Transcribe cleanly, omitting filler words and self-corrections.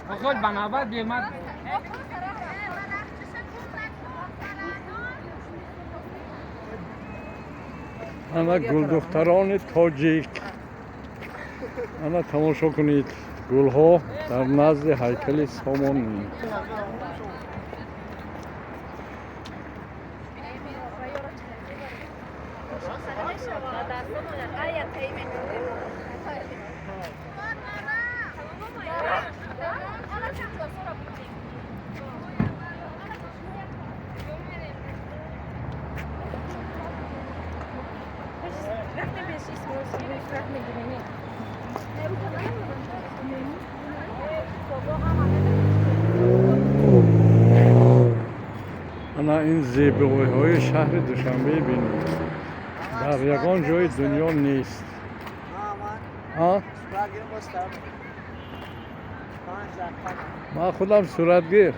خود بنابر بیمد. Ана гулдухтарони тоҷик, ана тамошо кунед, гулҳо дар назди ҳайкали Сомонӣ. Ана ин зебоиҳои шаҳри Душанбе бинед, дар ягон ҷои дунё нест. Ман худам суратгир.